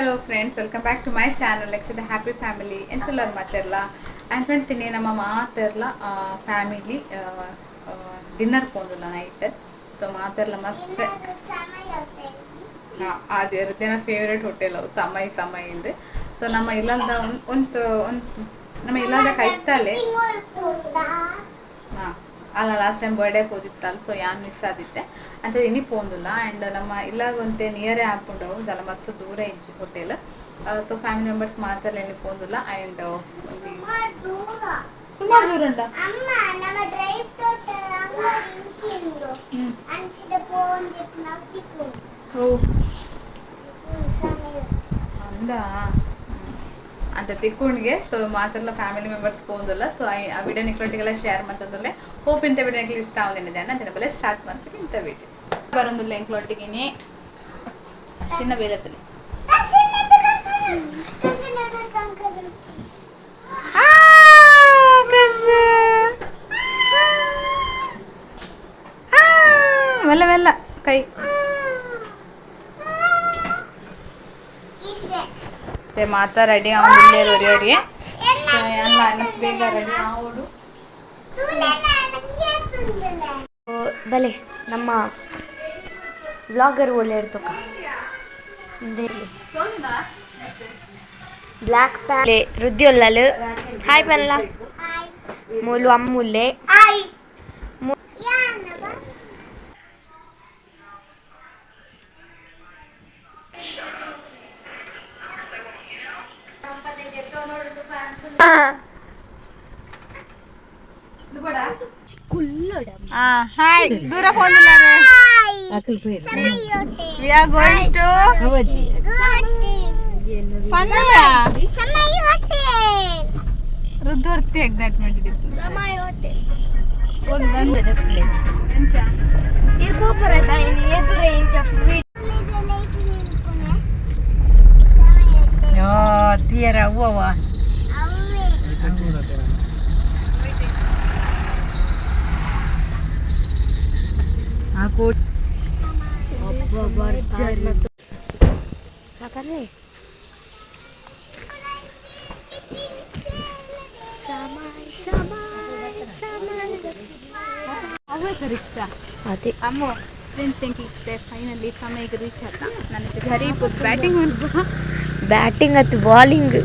Hello friends, welcome back to my channel Lakshada happy family. ಎಂಚುಲ್ಲರ್ ಮಾತೆರ್ಲ? And friends, ಇನ್ನೇ ನಮ್ಮ ಮಾತೆರ್ಲ ಫ್ಯಾಮಿಲಿ ಡಿನ್ನರ್ ಪೋಂದುಲ್ಲ ನೈಟ್. ಸೊ ಮಾತೆರ್ಲ ಮಸ್ತ್ ಅದೇ ಹೃದಯನ ಫೇವ್ರೇಟ್ ಹೋಟೆಲ್ ಅವು ಸಮಯ ಸಮಯ ಇಂದು. ಸೊ ನಮ್ಮ ಇಲ್ಲದ ಒಂದು ಒಂದು ನಮ್ಮ ಇಲ್ಲದ ಕೈತಾಲೆ. ಹಾಂ, ಅಲ್ಲ, ಲಾಸ್ಟ್ ಟೈಮ್ ಬರ್ಡೇ ಪೋದಿತ್ತಲ್ಲ, ಸೊ ಯಾನ್ ಮಿಸ್ ಆದಿತ್ತೆ ಅಂಚ ಇನಿ ಪೋಂದುಲ್ಲ. ಆ್ಯಂಡ್ ನಮ್ಮ ಇಲ್ಲಾಗೊಂತೆ ನಿಯರೇ ಆಪುಂಡು, ದಾಲ ಮಸ್ತ್ ದೂರ ಇಜ್ಜಿ ಹೋಟೆಲ್. ಸೊ ಫ್ಯಾಮಿಲಿ ಮೆಂಬರ್ಸ್ ಮಾತ್ರ ಎಲ್ಲಿ ಪೋಂದುಲ್ಲ. ಆ್ಯಂಡ್ ಸುಮಾರು ದೂರ ಉಂಡ. ಅಮ್ಮ, ನಮ್ಮ ಡ್ರೈವ್ ಟೋಟಲ್ ಅಂಗಡಿ ಇಂಚಿಂದು ಅಂಚಿದ ಪೋಂದಿಪ್ಪು ನಾವು ತಿಕ್ಕು. ಓ. ಫುಲ್ ಸಮಯ. ಅಂದ ಅಂಚ ತಿಕ್ಕೊಂಡ್ಗೆ. ಸೊ ಮಾತೆರ್ಲ ಫ್ಯಾಮಿಲಿ ಮೆಂಬರ್ಸ್ ಪೋಂದುಲ್ಲ. ಸೊ ಆ ವಿಡಿಯೋ ನಿಕ್ಲೊಟ್ಟಿಗೆಲ್ಲ ಶೇರ್ ಮಾಡ್ತದಲ್ಲೇ. ಹೋಪ್ ಇಂಥ ವಿಡಿಯೋ ನಿಕ್ಲು ಇಷ್ಟ ಆവുಂದಿದೆ. ಅಂಚಿನ ಬಲೆ ಸ್ಟಾರ್ಟ್ ಮಾಡ್ತೀವಿ ಇಂಥ ವಿಡಿಯೋ. ಬರೋದಿಲ್ಲ ಎಂಕ್ಲೊಟ್ಟಿಗೆ ಚಿನ್ನ ಬೇಗತ್ತಲೆ. ಕಸಿನ ಕಂಕರುಚಿ. ಮೆಲ್ಲ ಮೆಲ್ಲ ಕೈ. ಇಸೆ. ಮತ್ತೆ ಮಾತಾ ರೆಡಿ ಆവുಂದಿಲ್ಲ ಒರಿ ಒರಿ. ಸೊ ಎಲ್ಲ ಬೇಗ ರೆಡಿ ಆವಡು. ತೂಲೆ ನನಗೆ ತುಂದಲೆ. ಬಲೆ, ನಮ್ಮ ವ್ಲಾಗರ್ ಒಳ್ಳೆ ತಕ. ಬ್ಲ್ಯಾಕ್ ಪ್ಯಾನ್ ವೃದ್ಧಿ ಒಲ್ಲಲು ಹಾಯ್ ಪನ್ಲ. ಹಾಯ್. ಮೂಲು ಅಮ್ಮುಲ್ಲೆ. ಹಾಯ್ ಯಾನ ಬಸ್. ಹಾಯ್, ದೂರ phone. Hi, ಸಮಯೋಟೆ. We are going to ಪನ್ನಡ. ಸಮಯೋಟೆ. ರುದ್ವರ್ತಿ ಎಕ್ಸೈಟ್ಮೆಂಟ್ ಇತ್ತು. ತೀರ ಹೂವ. ಅವೇ. ಹಾಕಂದ್ರೆ ಸಮಯ ಸಮಯ ಸಮಯ. ಅದೇ. ಅಮ್ಮ ಫ್ರೆಂಡ್ಸ್, ಇತ್ತೆ ಫೈನಲಿ ಸಮಯಕ್ಕೆ ರೀಚ್ ಆತ. ನನ್ನ ಗರೀಬ್ ಬ್ಯಾಟಿಂಗ್ ಉಂಟು. ಬ್ಯಾಟಿಂಗ್ ಅತ್ತು ಬಾಲಿಂಗ್.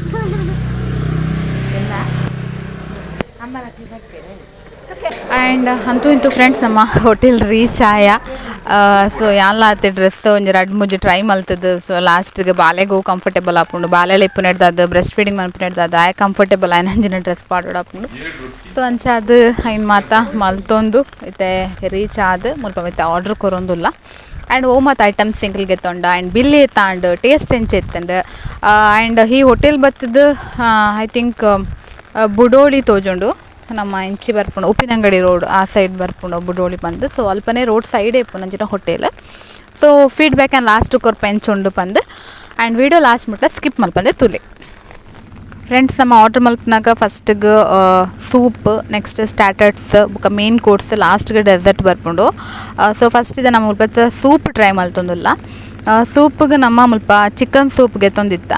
ಆ್ಯಂಡ್ ಅಂತೂ ಇಂತೂ ಫ್ರೆಂಡ್ಸ್, ನಮ್ಮ ಹೋಟೆಲ್ ರೀಚ್ ಆಯ. ಸೊ ಯಾನ್ಲ ಆತೆ ಡ್ರೆಸ್ ಒಂಜಿ ರಡ್ಡ್ ಮೂಜಿ ಟ್ರೈ ಮಲ್ತದ್ದು. ಸೊ ಲಾಸ್ಟ್ಗೆ ಬಾಲೆಗೂ ಕಂಫರ್ಟೇಬಲ್ ಆಪುಂಡು. ಬಾಲೆಲ ಇಪ್ಪುನೆಡ್ದಾದ್, ಬ್ರೆಸ್ಟ್ ಫೀಡಿಂಗ್ ಮನ್ಪುನೆಡ್ದಾದ್ ಆಯ್ ಕಂಫರ್ಟೇಬಲ್ ಆಯ್ನ ಅಂಚಿನ ಡ್ರೆಸ್ ಪಾಡೊಡಾಪುಂಡು. ಸೊ ಅಂಚ ಅದು ಐನ್ ಮಾತ ಮಲ್ತೊಂದು ಇತ್ತೆ ರೀಚ್ ಆದ್ ಮುಲ್ಪ ಮಿತ್ತ ಆರ್ಡ್ರ್ ಕೊರೊಂದುಲ್ಲ. ಆ್ಯಂಡ್ ಓ ಮಾತ ಐಟಮ್ಸ್ ಎಂಕಲ್ಗೆ ಗೆತ್ತೊಂಡ ಆ್ಯಂಡ್ ಬಿಲ್ ಏತಾಂಡ್, ಟೇಸ್ಟ್ ಎಂಚ ಇತ್ತಂಡ್. ಆ್ಯಂಡ್ ಈ ಹೋಟೆಲ್ ಬತ್ತದು I think ಬುಡೋಳಿ ತೋಜುಂಡು. ನಮ್ಮ ಇಂಚಿ ಬರ್ಪುಂಡು, ಉಪ್ಪಿನಂಗಡಿ ರೋಡ್ ಆ ಸೈಡ್ ಬರ್ಪುಂಡು ಬುಡೋಳಿ ಬಂದು. ಸೊ ಅಲ್ಪನೆ ರೋಡ್ ಸೈಡ್ ಇಪ್ಪುನಂಚಿನ ಹೋಟೆಲ್. ಸೊ ಫೀಡ್ಬ್ಯಾಕ್ ಆ್ಯಂಡ್ ಲಾಸ್ಟ್ ಕೊರ್ಪ ಎಂಚ ಉಂಡು ಪಂದ್. ಆ್ಯಂಡ್ ವೀಡಿಯೋ ಲಾಸ್ಟ್ ಮುಟ್ಟ ಸ್ಕಿಪ್ ಮಲ್ಪಂದೆ ತೂಲೆ. ಫ್ರೆಂಡ್ಸ್, ನಮ್ಮ ಆರ್ಡ್ರ್ ಮಲ್ಪನಾಗ ಫಸ್ಟ್ಗೆ ಸೂಪ್, ನೆಕ್ಸ್ಟ್ ಸ್ಟಾರ್ಟರ್ಸ್, ಬೊಕ ಮೇನ್ ಕೋರ್ಸ್, ಲಾಸ್ಟ್ಗೆ ಡೆಸರ್ಟ್ ಬರ್ಪುಂಡು. ಸೊ ಫಸ್ಟ್ ಇದೆ ನಮ್ಮ ಮುಲ್ಪ ಸೂಪ್ ಟ್ರೈ ಮಲ್ತೊಂದುಲ್ಲ. ಸೂಪ್ಗೆ ನಮ್ಮ ಮುಲ್ಪ ಚಿಕನ್ ಸೂಪ್ ಗೆತ್ತೊಂದಿತ್ತ.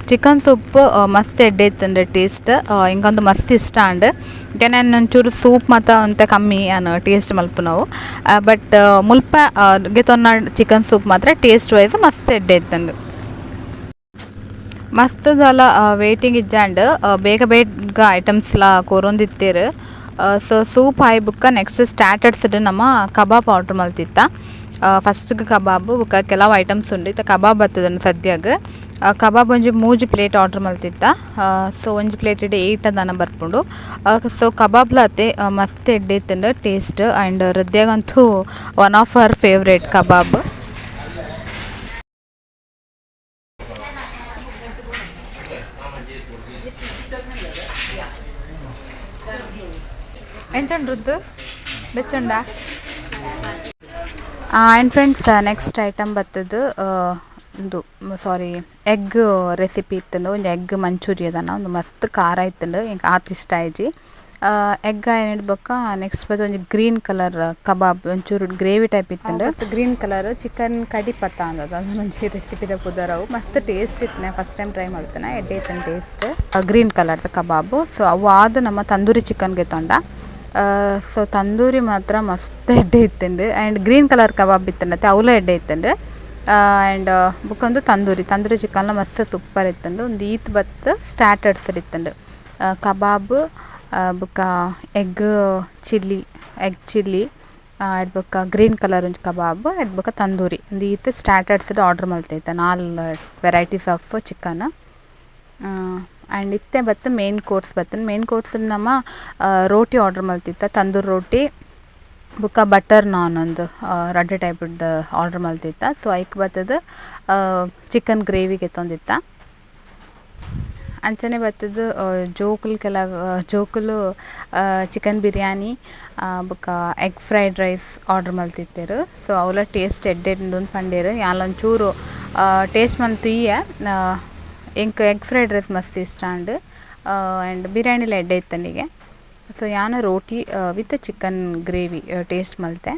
ಚಿಕನ್ ಸೂಪ್ ಮಸ್ತ್ ಎಡ್ಡೆ ಇತ್ತಂದ್ರೆ ಟೇಸ್ಟ್. ಇಂಕೊಂದು ಮಸ್ತ್ ಇಷ್ಟ ಆಂಡ್. ನಾನು ಒಂಚೂರು ಸೂಪ್ ಮಾತ ಒಂತೆ ಕಮ್ಮಿ ಯಾನ್ ಟೇಸ್ಟ್ ಮಲ್ಪುನವು. ಬಟ್ ಮುಲ್ಪ ಗೆತೊನ್ನ ಚಿಕನ್ ಸೂಪ್ ಮಾತ್ರ ಟೇಸ್ಟ್ ವೈಸ್ ಮಸ್ತ್ ಎಡ್ಡೆ ಇತ್ತಂಡು. ಮಸ್ತ್ ದಾಲ ವೇಟಿಂಗ್ ಇಜ್ಜಾಂಡ್, ಬೇಗ ಬೇಗ ಐಟಮ್ಸ್ಲ ಕೊರೊಂದಿತ್ತೆರ್. ಸೊ ಸೂಪ್ ಆಯಿ ಬುಕ್ಕ ನೆಕ್ಸ್ಟ್ ಸ್ಟಾರ್ಟರ್ಸ್ ನಮ್ಮ ಕಬಾಬ್ ಆರ್ಡರ್ ಮಲ್ತಿತ್ತ. ಫಸ್ಟ್ಗೆ ಕಬಾಬ್ ಬುಕ್ಕ ಕೆಲವು ಐಟಮ್ಸ್ ಉಂಡು. ಇತ್ತ ಕಬಾಬ್ ಬತ್ತದನ್ನು ಸದ್ಯಗ್. ಕಬಾಬ್ ಒಂಜಿ ಮೂಜಿ ಪ್ಲೇಟ್ ಆರ್ಡರ್ ಮಲ್ತಿತ್ತ. ಸೊ ಒಂಜಿ ಪ್ಲೇಟ್ ಏಟ್ ದಾನ ಬರ್ಪುಂಡು. ಸೊ ಕಬಾಬ್ಲ ಅತ್ತೆ ಮಸ್ತ್ ಎಡ್ಡೆ ಇತ್ತುಂಡು ಟೇಸ್ಟ್. ಆ್ಯಂಡ್ ಹೃದಯಗಂತೂ one of her favourite kebab. ಎಂಚುಂಡು ರುದ್ದು ಬೆಚ್ಚುಂಡ? ಆ್ಯಂಡ್ ಫ್ರೆಂಡ್ಸ್, ನೆಕ್ಸ್ಟ್ ಐಟಮ್ ಬತ್ತದು ಉಂದು ಸಾರಿ ಎಗ್ ರೆಸಿಪಿ ಇತ್ತುಂಡು. ಒಂಜಿ ಎಗ್ ಮಂಚೂರಿಯದನ ಉಂದು ಮಸ್ತ್ ಖಾರ ಇತ್ತುಂಡು, ಎಂಕ್ ಆತ್ ಇಷ್ಟ ಆಯಿಜಿ. ಎಗ್ ಆಯಿನೆಡ್ ಬೊಕ್ಕ ನೆಕ್ಸ್ಟ್ ಬತ್ತ್ ಒಂಜಿ ಗ್ರೀನ್ ಕಲರ್ ಕಬಾಬ್, ಒಂಚೂರು ಗ್ರೇವಿ ಟೈಪ್ ಇತ್ತುಂಡು. ಗ್ರೀನ್ ಕಲರ್ ಚಿಕನ್ ಕಡಿ ಪತ್ತ ಅಂದದ ಒಂಜಿ ರೆಸಿಪಿದ ಪುದರ್. ಅವು ಮಸ್ತ್ ಟೇಸ್ಟ್ ಇತ್ತುಂಡು, ಫಸ್ಟ್ ಟೈಮ್ ಟ್ರೈ ಮಲ್ತುನ, ಎಡ್ಡೆ ಇತ್ತುಂಡು ಟೇಸ್ಟ್. ಗ್ರೀನ್ ಕಲರ್ದ ಕಬಾಬ್. ಸೊ ಅವು ಆದ್ ನಮ್ಮ ತಂದೂರಿ ಚಿಕನ್ ಗೆತೊಂಡ. ಸೊ ತಂದೂರಿ ಮಾತ್ರ ಮಸ್ತ್ ಎಡ್ಡೆ ಇತ್ತುಂಡು. ಆ್ಯಂಡ್ ಗ್ರೀನ್ ಕಲರ್ ಕಬಾಬ್ ಇತ್ತುಂಡತ್ತೆ, ಅವುಲ ಎಡ್ಡೆ ಇತ್ತುಂಡು. ಆ್ಯಂಡ್ ಬೊಕೊಂದು ತಂದೂರಿ, ತಂದೂರಿ ಚಿಕನ್ಲ ಮಸ್ತ್ ಸೂಪರ್ ಇತ್ತುಂಡು. ಒಂದು ಈತ್ ಬತ್ತ್ ಸ್ಟಾರ್ಟರ್ಸ್ ಇತ್ತುಂಡು. ಕಬಾಬ್ ಬೊಕ ಎಗ್ ಚಿಲ್ಲಿ, ಎಗ್ ಚಿಲ್ಲಿ ಆಯ್ಡ್ ಬೊಕ ಗ್ರೀನ್ ಕಲರ್ ಒಂಜಿ ಕಬಾಬ್, ಆಯ್ಡ್ ಬೊಕ ತಂದೂರಿ. ಒಂದು ಈತ್ ಸ್ಟಾರ್ಟರ್ಸ್ ಆರ್ಡರ್ ಮಲ್ತೈತೆ, ನಾಲ್ ವೆರೈಟೀಸ್ ಆಫ್ ಚಿಕನ್. ಆ್ಯಂಡ್ ಇತ್ತೆ ಬತ್ತು ಮೇನ್ ಕೋರ್ಸ್ ಬತ್ತುಂಡು. ಮೇನ್ ಕೋರ್ಸ್ ನಮ ರೋಟಿ ಆರ್ಡರ್ ಮಲ್ತಿತ್ತ, ತಂದೂರಿ ರೋಟಿ ಬೊಕ ಬಟರ್ ನಾನ್ ಒಂದು ರಡ್ಡ್ ಟೈಪ್ದ ಆರ್ಡರ್ ಮಲ್ತಿತ್ತ. ಸೊ ಐಕ್ ಬತ್ತುದು ಚಿಕನ್ ಗ್ರೇವಿ ಗೆತೊಂದಿತ್ತ. ಅಂಚನೆ ಬತ್ತುದು ಜೋಕುಲು ಕೆಲವು ಜೋಕುಲು ಚಿಕನ್ ಬಿರಿಯಾನಿ ಬೊಕ ಎಗ್ ಫ್ರೈಡ್ ರೈಸ್ ಆರ್ಡರ್ ಮಲ್ತಿತ್ತೆರ್. ಸೊ ಅವ್ಲ ಟೇಸ್ಟ್ ಎಡ್ಡೆ ಉಂಡು ಪಂಡೆರ್. ಯಾನ್ಲ ಒಂಚೂರು ಟೇಸ್ಟ್ ಮಂತ್ ತೂಯೆ. ಎಂಕ್ ಎಗ್ ಫ್ರೈಡ್ ರೈಸ್ ಮಸ್ತ್ ಇಷ್ಟ ಆಂಡ್. ಆ್ಯಂಡ್ ಬಿರಿಯಾನಿಲ ಎಡ್ಡೆ ಇತ್ತುಂಡಿಗೆ. ಸೊ ಯಾನ್ roti with chicken gravy taste ಮಲ್ತೆ.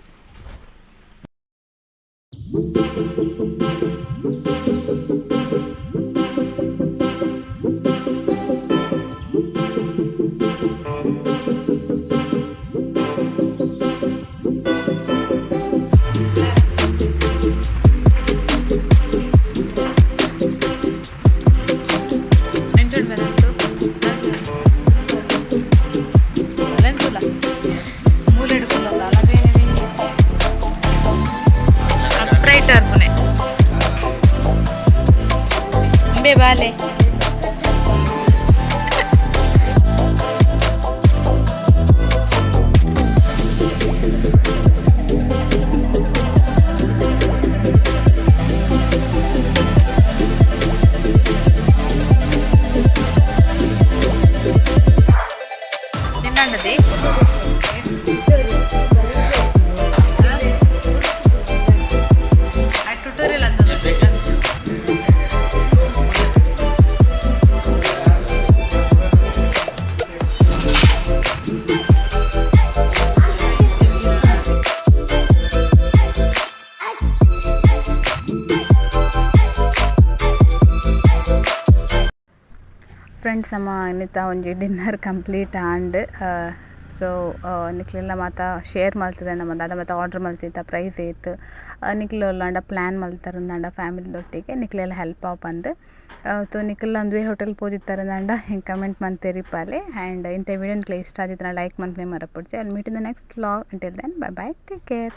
ಸ್ಪ್ರೈಟ್ ಅರ್ಪುನೆ ಬೇ ಬಾಲೆ. ತಿನ್ನಂಡದಿ. ಟ್ಯುಟೋರಿಯಲ್ ಅಂತ. ಫ್ರೆಂಡ್ಸ್, ನಮ್ಮ ಇನಿತ ಒಂಜಿ ಡಿನ್ನರ್ ಕಂಪ್ಲೀಟ್ ಆಂಡ್. ಸೊ ನಿಕ್ಲೆಲ್ಲ ಮಾತ ಶೇರ್ ಮಲ್ತುದೆ, ನಮ್ಮ ದಾದ ಮಾತ ಆರ್ಡರ್ ಮಲ್ತಿತ್ತ, ಪ್ರೈಸ್ ಏತ್, ನಿಕ್ಲ್ ಓಲಾಂಡ ಪ್ಲ್ಯಾನ್ ಮಲ್ತರಂದಾಂಡ ಫ್ಯಾಮಿಲಿದೊಟ್ಟಿಗೆ ನಿಕ್ಲೆಲ್ಲ ಹೆಲ್ಪ್ ಆವು ಪಂದ್. ಸೊ ನಿಕುಲ್ಲ ಒಂದುವೆ ಹೋಟೆಲ್ ಪೋದಿತ್ತರಂದಾಂಡ ಎಂಕ್ ಕಮೆಂಟ್ ಮಂತ್ ತೆರಿಪಾಲೆ. ಆ್ಯಂಡ್ ಇಂಥ ವಿಡಿಯೋ ನಿಕ್ಲೆ ಇಷ್ಟ ಆದಿತ್ತಂಡ like ಮಲ್ಪುನೆ ಮರಪೊಡ್ಚಿ. I'll meet in the next vlog. Until then, bye bye, take care.